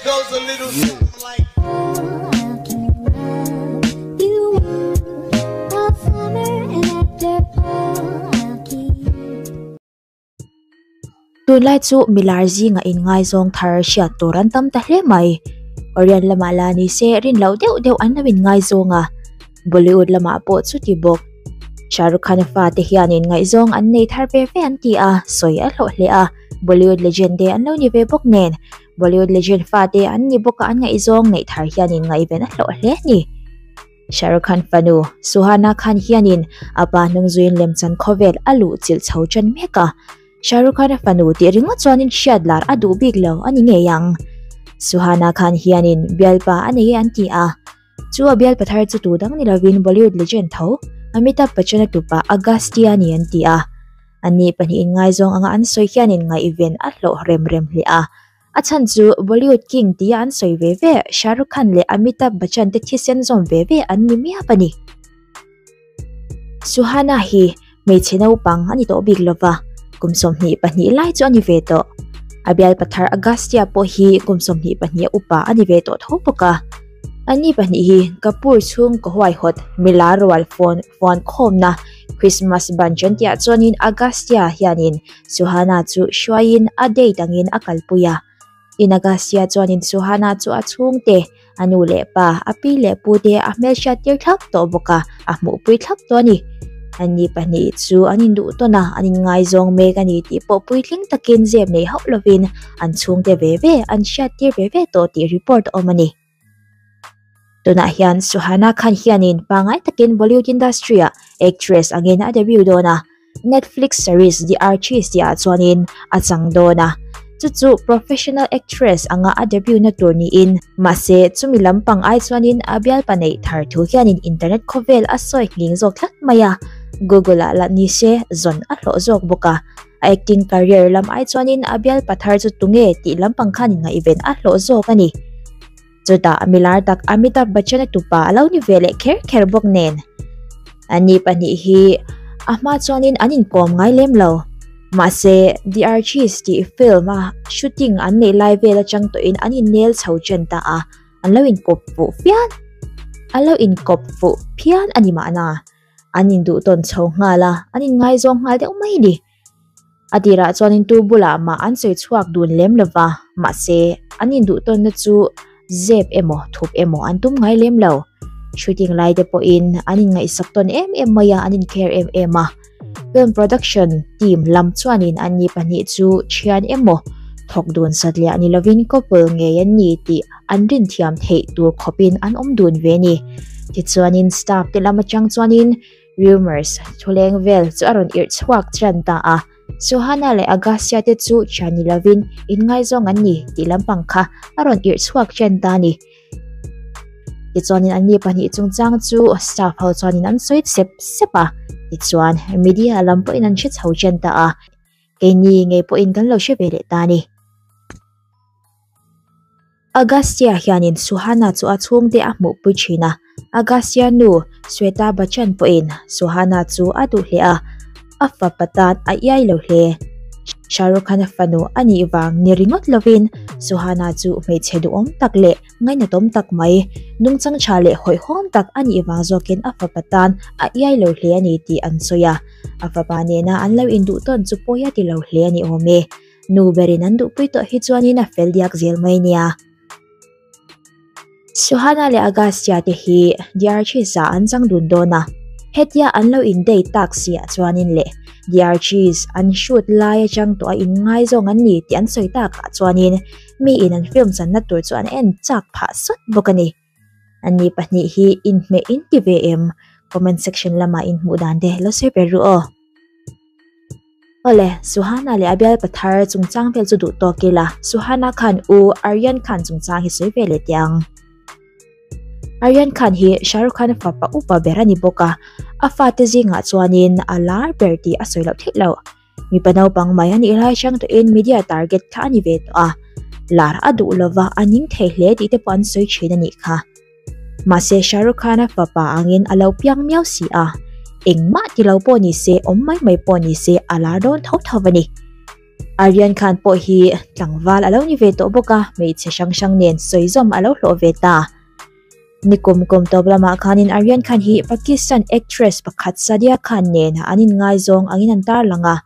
goes a little something like. Tunlai chu milar zinga inngaizawng thar hriat tur an tam ta hle mai. Korean lamah la ni se rin loh deuh deuh an lo inngaizawng a, Bollywood lamah pawh chuti bawk. Shah Rukh Khan-a fate hianin ngaihzawng an nei thar ve ve an ti a, sawi a hlawh hle a, Bollywood legend te an lo ni ve bawk nen. Bollywood legend fate an ni bawk a an ngaihzawng neih thar hianin ngaihven a hlawh hle a ni. Shah Rukh Khan fanu Suhana Khan hianin a pa hnungzuiin lemchan khawvel a luh chilh chho tan mek a, Shah Rukh Khan-a fanu tih ringawt chuanin hriat lar a duh bik lo a ni ngei ang. Suhana Khan hianin bialpa a nei e an ti a, Chu a bial pathar chu tu dang ni lovin Bollywood legend tho Amitabh Bachchan-a tupa Agastya a ni an ti a. Anni pahnihin ngaizawng anga an sawi hianin ngaihven a hlawh rem rem hle a. A chhan chu Bollywood king tia an sawi ve ve Shah Rukh Khan leh Amitabh Bachchan te thisen zawm ve ve an ni miap a ni. Suhana hi hmeichhe naupang a ni tawh bik lova, kum 22 lai chu a ni ve tawh. A bial pathar Agastya pawh hi kum 22 upa a ni ve tawh tho bawk a. Anni pahnih hi Kapoor chhung ka huaihawt milar rual phone fuan khawmna Christmas bunch an tihah chuanin Agastya hianin Suhana chu hruaiin a date angin a kalpui a. In Agastya chuanin Suhana chu a chhungte, a nu leh pa, a pi leh pu te a hmelhriat tir thlap tawh bawk a, a hmuhpui thlap tawh a ni. Anni pahnih chu an induh tawn a, an inngaizawng mek a ni tih pawh puitling takin zep nei hauh lovin an chhungte ve ve an hriat tir ve ve tawh tih report a awm a ni. Tunah hian Suhana Khan hianin pangngai takin Bollywood industry-ah actress angin a debut dawn a, Netflix series The Archies tihah chuanin a chang dawn a, chu chu professional actress anga a debut na tur niin, mahse chumi lampang ai chuanin a bialpa neih thar thu hianin internet khawvel a sawi nghing zawk tlat mai a, Google-ah lah ni se zawn a hlawh zawk bawk a, a acting career lam ai chuanin a bialpa thar chu tunge tih lampang khanin ngaihven a hlawh zawk a ni. Chutah milar tak Amitabh Bachchan-a tupa a lo ni ve leh kher kher bawk nen. Anni pahnih hi a hma chuanin an inkawm ngai lem lo. Mahse, The Archies tih film a shooting an neih lai vel atang tawhin an innel chho chen ta a, an lo inkawp fuh phian. An lo inkawp fuh phian a ni mahna. An induh tawn chho nghal a, an inngaizawng nghal deuh mai a ni. A tirah chuanin tu bulah mah an sawi chhuak dun lem lo va, mahse, an induh tawnna chu zep emaw thup emaw an tum ngai lem lo. Shooting lai te pawhin an inngaihsak tawn em em mai a, an inkhel em em a. Film production team lam chuanin anni pahnih chu thian emaw thawk dun satliah ni lovin couple ngei an ni tih an rinthiam theih tur khawpin an awm dun ve ni. Tichuanin staff te lam atang chuanin Rumors thuleng vel chu a rawn irh chhuak chian ta a, Suhana leh Agastya te chu thian ni lovin inngaizawng an ni tih lampang kha a rawn irh chhuak chian ta a ni. Tichuanin anni pahnih chungchang chu staff ho chuanin an sawi sep sep a, tichuan media lam pawhin an hre chho chian ta a, keini ngei pawhin kan lo hre ve leh ta a ni. Agastya hianin Suhana chu a chhungte a hmuhpui thin a, Agastya nu Shweta Bachchan pawhin Suhana chu a duh hle a, a fapa tan a iai lo hle. Shah Rukh Khan-a fanu a nih vang ni ringawt lovin Suhana chu hmeichhe duhawm tak leh ngainatawm tak mai, nungchang tha leh hawihhawm tak a nih vang zawkin a fapa tan a iai lo hle a ni tih an sawi a, a fapa nena an lo induh tawn chu pawi a ti lo hle a ni awm e. Nu berin an duhpui tawh hi chuanin a fel diak zel mai nia. Suhana leh Agastya te hi Diarchis ah an chang dun dawn a, hetia an lo in date tak si ah chuanin leh Diarchis an shoot lai atang tawh a inngaizawng an ni tih an sawi tak ah chuanin mi in an film channa tur chu an en chak phah sawt bawk a ni. Anni pahnih hi inhmeh in ti ve em? Comment section lamah inhmuh dan te lo sawi ber ru aw. Awle, Suhana leh a bial pathar chungchang vel chu duh tawk ila, Suhana khan u Aryan Khan chungchang hi sawi ve leh teh ang. Aryan Khan hi Shah Rukh Khan fapa upa ber a ni bawk a, a fate zingah chuanin a lar ber tih a sawi loh theih loh. Mipa naupang mai a nih lai hrang tawhin media target kha a ni ve tawh a, lar a duh lova a ning thei hle tih te pawh an sawi thin a nih kha. Mahse Shah Rukh Khan-a fapa angin a lo piang miau si a, engmah ti lo pawh ni se, awm mai mai pawh ni se a lar dawn tho tho a ni. Aryan Khan pawh hi tlangval a lo ni ve tawh bawk a, hmeichhe hrang hrang nen sawizawm a lo hlawh ve ta. Nikum kum tawp lamah khanin Aryan Khan hi Pakistan actress pakhat Sadia Khan nen an inngaizawng angin an tarlang a,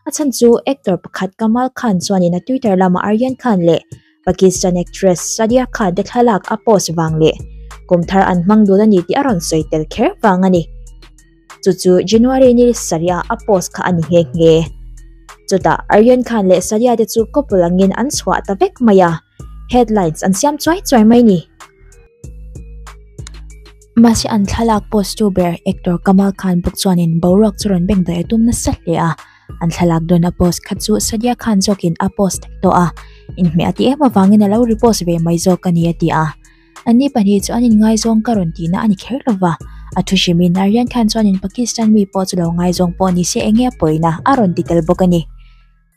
a chhan chu actor pakhat Kamal Khan chuanin a Twitter lamah Aryan Khan leh Pakistan actress Sadia Khan te thlalak a post vang leh kum thar an hmang dun a ni tih a rawn sawi tel kher vang a ni. Chu chu January ni sarih ah a post kha a ni nghe nghe. Chutah Aryan Khan leh Sadia te chu couple angin an chhuah ta vek mai a, headlines an siam chuai chuai mai ni. Mahse an thlalak post tu ber actor Kamal Khan bawk chuanin boruak chu rawn beng daih a tum nasa hle a, an thlalak dawn a post kha chu Sadia Khan zawkin a post tawh a, inhmeh a ti em avangin a lo repost ve mai zawk a ni a ti a. Anni pahnih chu an inngaizawng ka rawn tihna a ni kher lo va, a thu hrimin Aryan Khan chuanin Pakistan mi pawh chu lo ngaizawng pawh ni se enge a pawina a rawn ti tel bawk a ni.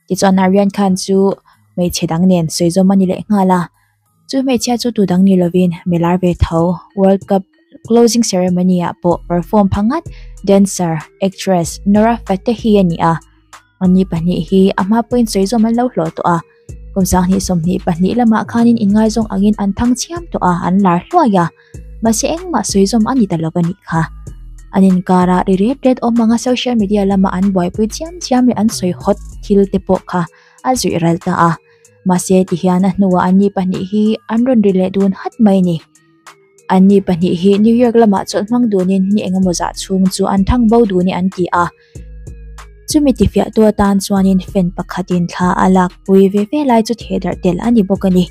Tichuan Aryan Khan chu hmeichhe dang nen sawizawm a ni leh nghal a, chu hmeichhia chu tu dang ni lovin milar ve tho World Cup closing ceremony ah pawh perform pha ngat dancer, actress Nora Fatehi a ni a. Anni pahnih hi a hma pawhin sawizawm an lo hlawh tawh a, kum sanghnih 22 lamah khanin inngaizawng angin an thang chhiam tawh a, an lar hluai a, mahse engmah sawizawm a ni ta lo a nih kha. An inkarah ri ret ret awm anga social media lama an buaipui chiam chiam leh an sawi hawt thil te pawh kha a zuih ral ta a, mahse tihian a hnuah anni pahnih hi an rawn ri leh dun hat mai a ni. Anni pahnih hi New York lamah chawlh hmang dunin ni engemaw zah chhung chu an thang bo dun e an ti a. Chumi tifiahtu atan chuanin fan pakhatin thla a lakpui ve ve lai chu theh darh tel a ni bawk a ni.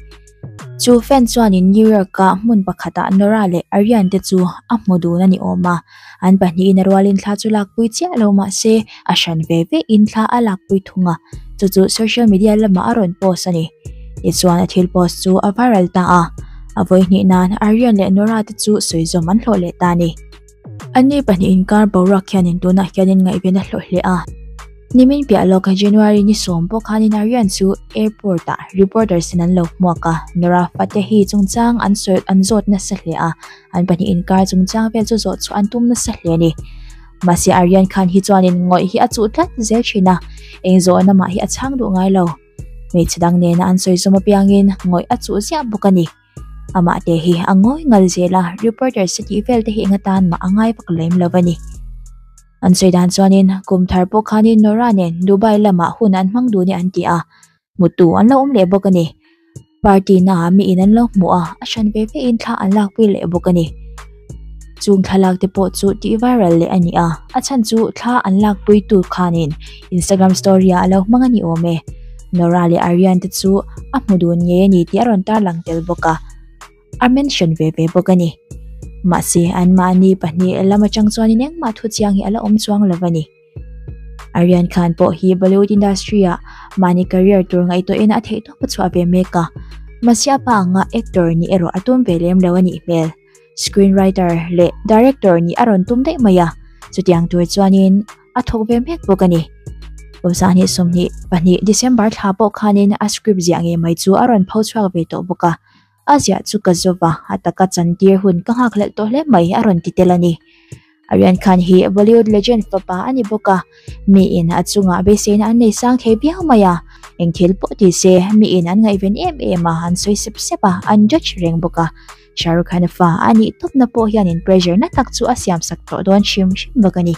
Chu fan chuanin New York-a hmun pakhatah Nora leh Aryan te chu a hmu dun a ni awm a. An pahnihin a rualin thla chu lakpui chiah lo mah se a hran ve vein thla a lakpui thung a, chu chu social media lamah a rawn post a ni. Tichuan a thil post chu a viral ta a, a vawihnih nan Aryan leh Nora te chu sawizawm an hlawh leh ta a ni. Anni pahnih inkar boruak hianin tunah hianin ngaihven a hlawh hle a. Nimin piah lawk January ni sawm pawh khanin Aryan chu airport ah reporters in an lo hmuak a, Nora Fatehi chungchang an sawi an zawt nasa hle a, an pahnih inkar chungchang vel chu zawh chhuah an tum nasa hle a ni. Mahse Aryan Khan hi chuanin ngawih hi a chuh tlat zel thin a, eng zawhna mah hi a chhang duh ngai lo. Hmeichhe dang nena an sawi zawm apiangin ngawih a chuh ziah bawk a ni. Amah te hi a ngawi ngal zel a, reporter se tih vel te hi eng atan mah a ngai vak lem lo a ni. An sawi dan chuanin kum thar pawh khanin Nora nen Dubai lamah hun an hmang dun e an ti a, hmutu an lo awm leh bawk a ni. Party naah miin an lo hmu a, a hran ve ve in thla an lakpui leh bawk a ni. Chung thlalak te pawh chu tih viral leh a ni a, a chhan chu thla an lakpui tur khanin Instagram story ah a lo hmang a ni awm e. Nora leh Aryan te chu a hmu dun ngei a ni tih a rawn tarlang tel bawk a, a mention ve ve bawk a ni. Mahse, anmahni pahnih lam atang chuanin engmah thu chiang hi a la awm chuang lo a ni. Aryan Khan pawh hi Bollywood industry ah mahni career tur ngaihtuahin a theihtawp a chhuah ve mek a, mahse a pa anga actor nih erawh a tum ve lem lo a nih hmel. Screenwriter leh director nih a rawn tum daih mai a, chutiang tur chuanin a thawk ve mek bawk a ni. Kum 22 December thla pawh khanin a script ziah ngei mai chu a rawn pho chhuak ve tawh bawk a, a ziah chu ka zo va, a taka chantir hun ka nghakhlelh tawh hle mai a rawn ti tel a ni. Aryan Khan hi Bollywood legend fapa a ni bawk a, miin a chungah beiseina an nei sang thei viau mai a, eng thil pawh ti se miin an ngaihven em em a, an sawi sep sep a, an judge reng bawk a. Shah Rukh Khan-a fa a nih tawpna pawh hianin pressure na tak chu a siamsak tawh dawn hrim hrim bawk a ni.